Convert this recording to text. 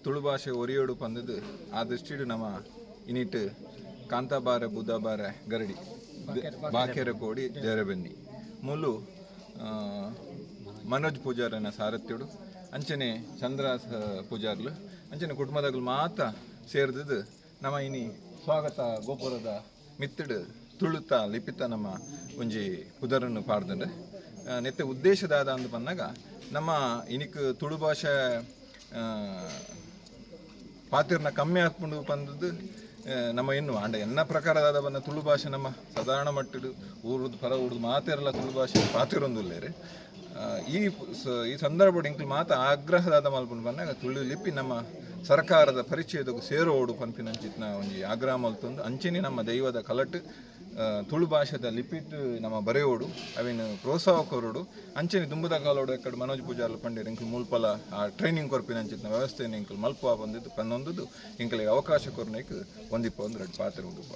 ತುಳು ಭಾಷೆ ಒರಿಯೋಡು ಪಂದದು ಆ ದೃಷ್ಟಿಡ್ ನಮ್ಮ ಇನಿಟ್ ಕಾಂತಾಬಾರೆ ಬುದಾಬಾರೆ ಗರಡಿ ಬಾಕೆರೆ ಕೋಡಿ ದೇರಬೆನ್ನಿ ಮೂಲು ಮನೋಜ್ ಪೂಜಾರನ ಸಾರಥ್ಯಡು, ಅಂಚನೆ ಚಂದ್ರ ಪೂಜಾರ್ಲು, ಅಂಚನೆ ಕುಟುಂಬದಗಳು ಮಾತ ಸೇರ್ದದು ನಮ್ಮ ಇನಿ ಸ್ವಾಗತ ಗೋಪುರದ ಮಿತ್ತಡು ತುಳುತ ಲಿಪಿತ ನಮ್ಮ ಒಂಜಿ ಪುದರನ್ನು ಪಾಡ್ದಂಡು. ನೆತ್ತೆ ಉದ್ದೇಶದಾದ ಅಂದ್ ಪನ್ನಗ ನಮ್ಮ ಇನಿಕ್ ತುಳು ಭಾಷೆ ಪಾತಿರ್ನ ಕಮ್ಮಿ ಆತ್ಪುಂಡು ಪಂದದು ನಮ್ಮ ಎನ್ನುವ. ಆಂಡ ಎನ್ನ ಪ್ರಕಾರದಾದ ಬನ್ನ ತುಳು ಭಾಷೆ ನಮ್ಮ ಸಾಧಾರಣ ಮಟ್ಟಡು ಊರುದು ಪರ ಊರುದು ಮಾತೆರ್ಲ ತುಳು ಭಾಷೆ ಪಾತಿರೊಂದುಲ್ಲೇರು. ಈ ಈ ಸಂದರ್ಭಡ್ ಇಂಕ್ಲು ಮಾತ ಆಗ್ರಹದಾದ ಮಲ್ಪುಂಡು ಪನ್ನಗ ತುಳು ಲಿಪಿ ನಮ್ಮ ಸರ್ಕಾರದ ಪರಿಚಯದಗು ಸೇರೋಡು ಪನ್ಪಿನಂಚಿತ್ನ ಒಂಜಿ ಆಗ್ರಹ ಮಲ್ತೊಂದು, ಅಂಚೆನೆ ನಮ್ಮ ದೈವದ ಕಲಟ್ ತುಳು ಭಾಷೆದ ಲಿಪಿಟ್ ನಮ್ಮ ಬರೆಯೋಡು, ಅವಿನ ಪ್ರೋತ್ಸಾಹ ಕೊರೊಡು. ಅಂಚೆನೆ ದುಂಬುದ ಕಾಲೋಡು ಎಕ್ಕಡ್ ಮನೋಜ್ ಪೂಜಾರ್ಲು ಪಂಡೇರು, ಇಂಕ್ಲು ಮುಲ್ಪಲ ಆ ಟ್ರೈನಿಂಗ್ ಕೊರ್ಪಿನಂಚಿತ್ನ ವ್ಯವಸ್ಥೆನ್ ಇಂಕ್ಲು ಮಲ್ಪುವ ಪಂದಿದ್ದು ಪನ್ನೊಂದುದು ಇಂಕ್ಲೆಗ್ ಅವಕಾಶ ಕೊರ್ನೇಕ್ ಒಂದಿಪ್ಪ ಒಂದು ರಡ್ಡ್ ಪಾತೆರ ಉಂಡುಪ.